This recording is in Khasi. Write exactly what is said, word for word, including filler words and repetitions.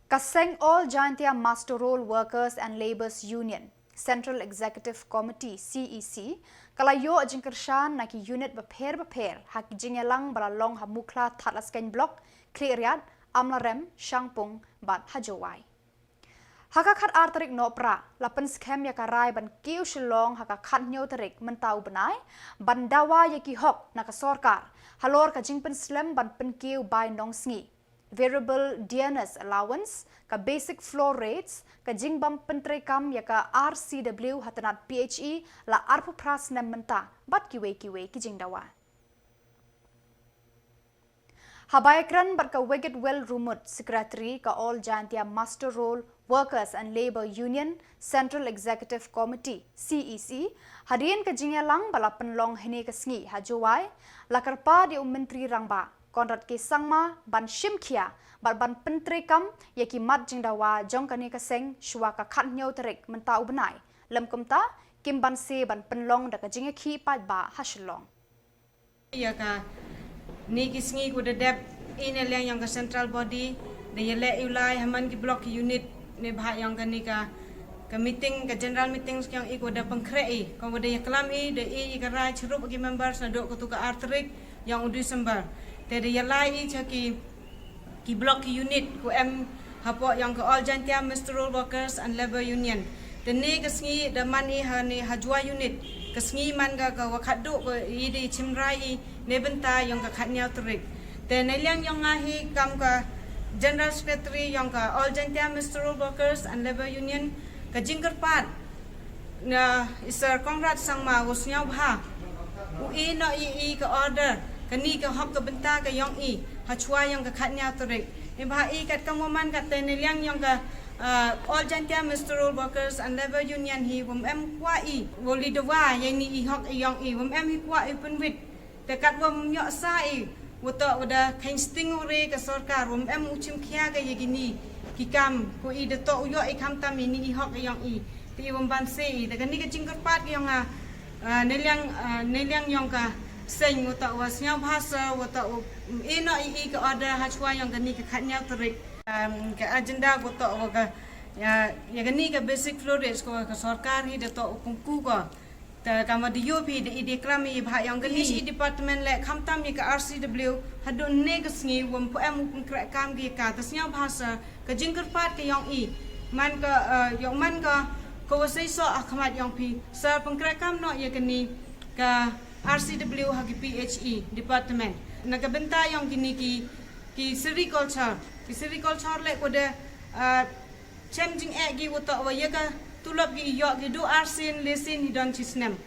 Ka seng All Jaintia Muster Roll Workers and Labourers Union, Central Executive Committee, C E C, ka la ïoh jingkyrshan na ki unit bapher bapher ha ki jingïalang ba la long ha Mukhla Thadlaskeiñ Block, Khliehriat, Amlarem, Shangpung bad ha Jowai. Ha ka khatar tarik Nohprah la pynskhem ïa ka rai ban kiew Shillong ha ka khathynñiew tarik mynta u bnai, ban dawa ïa ki hok na ka sorkar halor ka jingpynslem ban pynkiew bai nongsngi, variable dearness allowance, ka basic floor rates, ka jingbym pyntreikam ïa ka R C W ha tnat P H E la arphew phra snem mynta bad kiwei kiwei ki jingdawa. Haba ïakren bad ka Wegit Well Rumut, Secretary ka All Jaintia Muster Roll Workers and Labour Union, Central Executive Committee, C E C, hadien ka jingïalang ba la pynlong hynne ka sngi ha Jowai, la kyrpad ïa u Myntri Rangbah Conrad K Sangma ban shim khia bad ban pyntreikam ïa ki mat jingdawa jong kane ka seng shuwa ka khathynñiew tarik mynta u bnai, lymkumta kim banse ban pynlong da ka jingïakhih paidbah ha Shillong. Ïa kane ki sngi ko da dep i na liang yong ka central body, da ïaleh ïa u lai ha man ki block unit, neibhah yong kane ka, ka meeting, ka general meeting yong i ko da pynkhreh i, ko da ïaklam i, da i ïa ka rai chirup ki members naduh kato ka ar tarik yong u December. Te da ïalai i cha ki ki block unit ko em hapoh yong ka All Jaintia Muster Roll Workers and Labour Union. Te ne ka sngi da man i ha ne ha Jowai unit. Ka sngi man ka ka wa khatduh ko i da i chimrai i ne bynta yong ka khatnyaw tarik. Te ne liang yong nga hi kam ka General Secretary yong ka All Jaintia Muster Roll Workers and Labour Union, ka jingkyrpad na i Sir Conrad Sangma u sngewbha u i noh i i ka order, kani ka hok ka bynta ka yong i ha chwa yong ka khatnyaw tarik. Neibhah i kat kam wa man kat te ne liang yong ka, ah, All Jaintia Muster Roll Workers and Labour Union hi wam em kwah i wa li dawa yei ni i hok i yong i, wam em hi kwah i pynwit. Te kat wam ïoh sa i, wa toh wa da kheiñ sting u re ka sorkar, wam em u chim khia ka ïa kini ki kam, ko i da toh u ïoh i khamtam i ni i hok i yong i. Te i wam banse i, te kani ka jingkyrpad ka yong nga, ah, ne liang, ah, ne liang yong ka seng, wa toh wa sngewbha sa, wa toh u i noh i i ka order ha chwa yong kani ka khatnyaw tarik. Um, ka agenda wa toh wa ka, ïa, ïa kani ka basic floor rates ko ka sorkar hi da toh u pynku ko. Te kama da ïoh phi da i da klam i bha yong kani i department le khamtam i ka R C W haduh ne ka sngi wam pu em u pynkreh kam ki ka, te sngewbha sa ka jingkyrpad ka yong i. Man ka, eh, yong man ka, ka wa sei so a khmat yong phi. Sa pynkreh kam noh ïa kani ka R C W ha ki P H E department. Na ka bynta yong kini ki, ki sericulture. Ki sericulture le ko da, eh, chem jingeh ki wa toh wa ïa ka tulop ki ïoh ki du arsien lesien hi don chi snem.